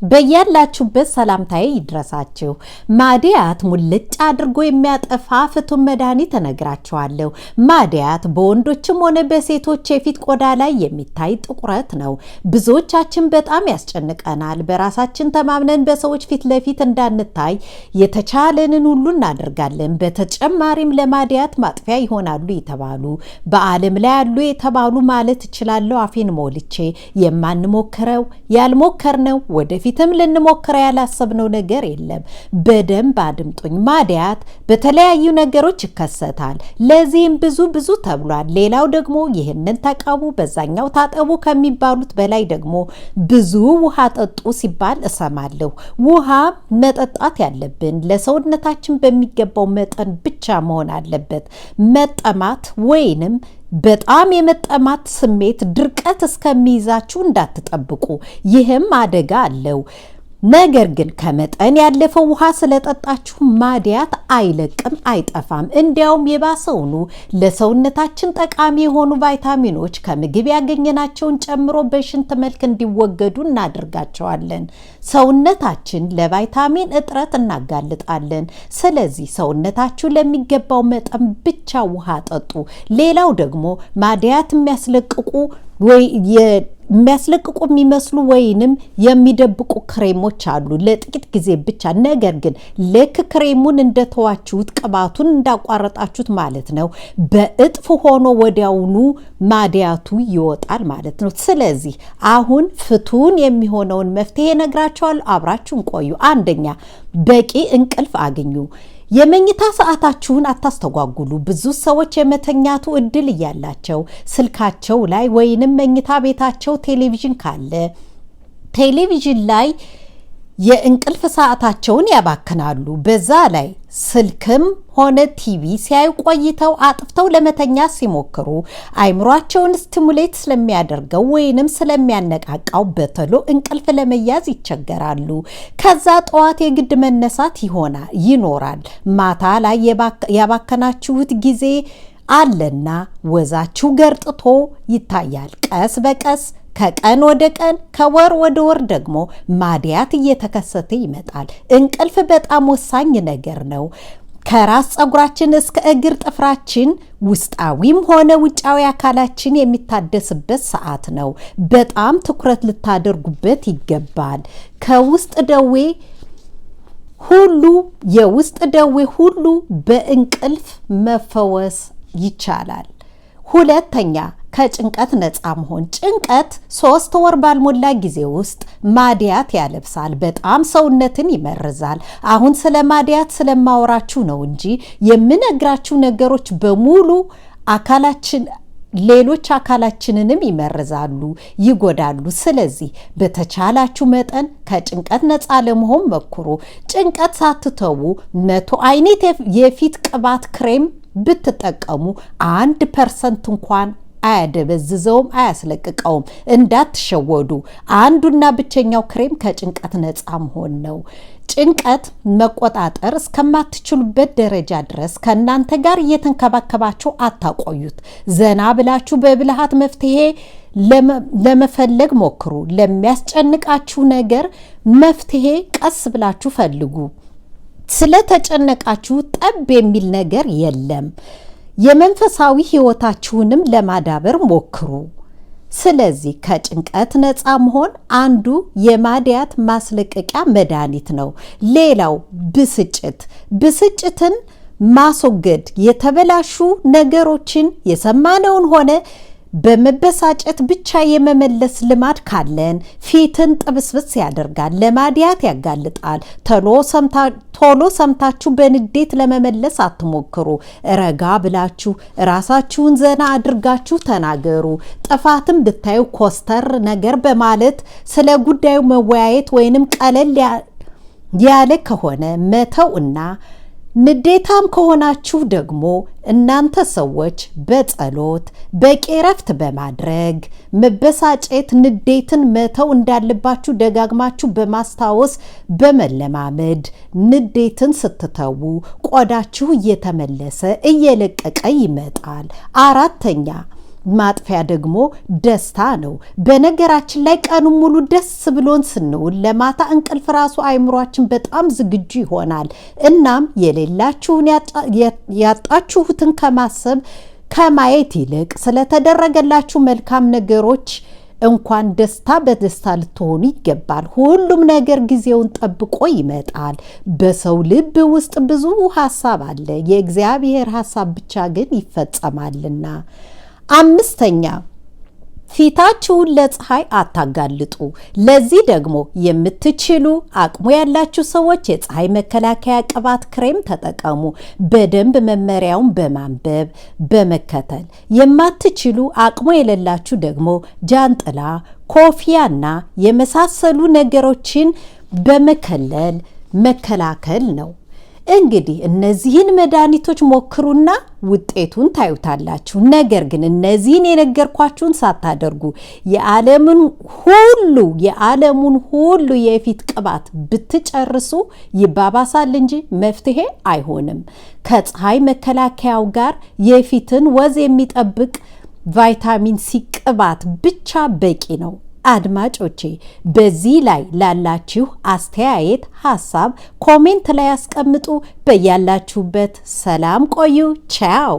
በያላችሁበት ሰላምታዬ ይድረሳችሁ። ማዲያት ሙልጭ አድርጎ የሚያጠፋ ፍቱን መድኃኒት እነግራችኋለሁ። ማዲያት በወንዶችም ሆነ በሴቶች የፊት ቆዳ ላይ የሚታይ ጥቁረት ነው። ብዙዎቻችን በጣም ያስጨንቀናል። በራሳችን ተማምነን በሰዎች ፊት ለፊት እንዳንታይ የተቻለንን ሁሉ እናደርጋለን። በተጨማሪም ለማዲያት ማጥፊያ ይሆናሉ የተባሉ፣ በዓለም ላይ ያሉ የተባሉ ማለት እችላለሁ አፌን ሞልቼ፣ የማንሞክረው፣ ያልሞከርነው፣ ወደፊት ልንሞክረው ያላሰብነው ነገር የለም። በደንብ አድምጡኝ። ማዲያት በተለያዩ ነገሮች ይከሰታል። ለዚህም ብዙ ብዙ ተብሏል። ሌላው ደግሞ ይህንን ተቀቡ፣ በዛኛው ታጠቡ ከሚባሉት በላይ ደግሞ ብዙ ውሃ ጠጡ ሲባል እሰማለሁ። ውሃ መጠጣት ያለብን ለሰውነታችን በሚገባው መጠን ብቻ መሆን አለበት። መጠማት ወይንም በጣም የመጠማት ስሜት ድርቀት እስከሚይዛችሁ እንዳትጠብቁ። ይህም አደጋ አለው። ነገር ግን ከመጠን ያለፈው ውሃ ስለጠጣችሁ ማዲያት አይለቅም፣ አይጠፋም። እንዲያውም የባሰውኑ ለሰውነታችን ጠቃሚ የሆኑ ቫይታሚኖች ከምግብ ያገኘናቸውን ጨምሮ በሽንት መልክ እንዲወገዱ እናደርጋቸዋለን። ሰውነታችን ለቫይታሚን እጥረት እናጋልጣለን። ስለዚህ ሰውነታችሁ ለሚገባው መጠን ብቻ ውሃ ጠጡ። ሌላው ደግሞ ማዲያት የሚያስለቅቁ ወይ የሚያስለቅቁ የሚመስሉ ወይንም የሚደብቁ ክሬሞች አሉ ለጥቂት ጊዜ ብቻ። ነገር ግን ልክ ክሬሙን እንደተዋችሁት፣ ቅባቱን እንዳቋረጣችሁት ማለት ነው፣ በእጥፍ ሆኖ ወዲያውኑ ማዲያቱ ይወጣል ማለት ነው። ስለዚህ አሁን ፍቱን የሚሆነውን መፍትሄ እነግራችኋለሁ። አብራችሁን ቆዩ። አንደኛ፣ በቂ እንቅልፍ አግኙ። የመኝታ ሰዓታችሁን አታስተጓጉሉ። ብዙ ሰዎች የመተኛቱ እድል እያላቸው ስልካቸው ላይ ወይንም መኝታ ቤታቸው ቴሌቪዥን ካለ ቴሌቪዥን ላይ የእንቅልፍ ሰዓታቸውን ያባክናሉ። በዛ ላይ ስልክም ሆነ ቲቪ ሲያዩ ቆይተው አጥፍተው ለመተኛት ሲሞክሩ አይምሯቸውን stimulate ስለሚያደርገው ወይንም ስለሚያነቃቃው በቶሎ እንቅልፍ ለመያዝ ይቸገራሉ። ከዛ ጠዋት የግድ መነሳት ይኖራል። ማታ ላይ ያባከናችሁት ጊዜ አለና ወዛችሁ ገርጥቶ ይታያል። ቀስ በቀስ ከቀን ወደ ቀን፣ ከወር ወደ ወር ደግሞ ማዲያት እየተከሰተ ይመጣል። እንቅልፍ በጣም ወሳኝ ነገር ነው። ከራስ ፀጉራችን እስከ እግር ጥፍራችን ውስጣዊም ሆነ ውጫዊ አካላችን የሚታደስበት ሰዓት ነው። በጣም ትኩረት ልታደርጉበት ይገባል። ከውስጥ ደዌ ሁሉ የውስጥ ደዌ ሁሉ በእንቅልፍ መፈወስ ይቻላል። ሁለተኛ፣ ከጭንቀት ነፃ መሆን። ጭንቀት 3 ወር ባልሞላ ጊዜ ውስጥ ማዲያት ያለብሳል። በጣም ሰውነትን ይመርዛል። አሁን ስለ ማዲያት ስለማወራችሁ ነው እንጂ የምነግራችሁ ነገሮች በሙሉ አካላችን ሌሎች አካላችንንም ይመርዛሉ፣ ይጎዳሉ። ስለዚህ በተቻላችሁ መጠን ከጭንቀት ነፃ ለመሆን ሞክሩ። ጭንቀት ሳትተዉ 100 አይነት የፊት ቅባት ክሬም ብትጠቀሙ 1% እንኳን አያደበዝዘውም፣ አያስለቅቀውም። እንዳትሸወዱ። አንዱና ብቸኛው ክሬም ከጭንቀት ነፃ መሆን ነው። ጭንቀት መቆጣጠር እስከማትችሉበት ደረጃ ድረስ ከእናንተ ጋር እየተንከባከባችሁ አታቆዩት። ዘና ብላችሁ በብልሃት መፍትሄ ለመፈለግ ሞክሩ። ለሚያስጨንቃችሁ ነገር መፍትሄ ቀስ ብላችሁ ፈልጉ። ስለተጨነቃችሁ ጠብ የሚል ነገር የለም። የመንፈሳዊ ሕይወታችሁንም ለማዳበር ሞክሩ። ስለዚህ ከጭንቀት ነፃ መሆን አንዱ የማዲያት ማስለቀቂያ መድኃኒት ነው። ሌላው ብስጭት፣ ብስጭትን ማስወገድ፣ የተበላሹ ነገሮችን የሰማነውን ሆነ በመበሳጨት ብቻ የመመለስ ልማድ ካለን ፊትን ጥብስብስ ያደርጋል፣ ለማዲያት ያጋልጣል። ቶሎ ሰምታችሁ በንዴት ለመመለስ አትሞክሩ። ረጋ ብላችሁ ራሳችሁን ዘና አድርጋችሁ ተናገሩ። ጥፋትም ብታዩ ኮስተር ነገር በማለት ስለ ጉዳዩ መወያየት ወይንም ቀለል ያለ ከሆነ መተው እና ንዴታም ከሆናችሁ ደግሞ እናንተ ሰዎች በጸሎት፣ በቂ እረፍት በማድረግ፣ መበሳጨት፣ ንዴትን መተው እንዳለባችሁ ደጋግማችሁ በማስታወስ በመለማመድ ንዴትን ስትተዉ ቆዳችሁ እየተመለሰ እየለቀቀ ይመጣል። አራተኛ፣ ማጥፊያ ደግሞ ደስታ ነው። በነገራችን ላይ ቀኑን ሙሉ ደስ ብሎን ስንውል ለማታ እንቅልፍ ራሱ አይምሯችን በጣም ዝግጁ ይሆናል። እናም የሌላችሁን ያጣችሁትን ከማሰብ ከማየት ይልቅ ስለተደረገላችሁ መልካም ነገሮች እንኳን ደስታ በደስታ ልትሆኑ ይገባል። ሁሉም ነገር ጊዜውን ጠብቆ ይመጣል። በሰው ልብ ውስጥ ብዙ ሀሳብ አለ፣ የእግዚአብሔር ሀሳብ ብቻ ግን ይፈጸማልና። አምስተኛ፣ ፊታችሁን ለፀሐይ አታጋልጡ። ለዚህ ደግሞ የምትችሉ አቅሙ ያላችሁ ሰዎች የፀሐይ መከላከያ ቅባት ክሬም ተጠቀሙ። በደንብ መመሪያውን በማንበብ በመከተል። የማትችሉ አቅሙ የሌላችሁ ደግሞ ጃንጥላ፣ ኮፊያና የመሳሰሉ ነገሮችን በመከለል መከላከል ነው። እንግዲህ እነዚህን መድኃኒቶች ሞክሩና ውጤቱን ታዩታላችሁ። ነገር ግን እነዚህን የነገርኳችሁን ሳታደርጉ የዓለሙን ሁሉ የፊት ቅባት ብትጨርሱ ይባባሳል እንጂ መፍትሄ አይሆንም። ከፀሐይ መከላከያው ጋር የፊትን ወዝ የሚጠብቅ ቫይታሚን ሲ ቅባት ብቻ በቂ ነው። አድማጮቼ፣ በዚህ ላይ ላላችሁ አስተያየት፣ ሀሳብ comment ላይ ያስቀምጡ። በያላችሁበት ሰላም ቆዩ። ቻው።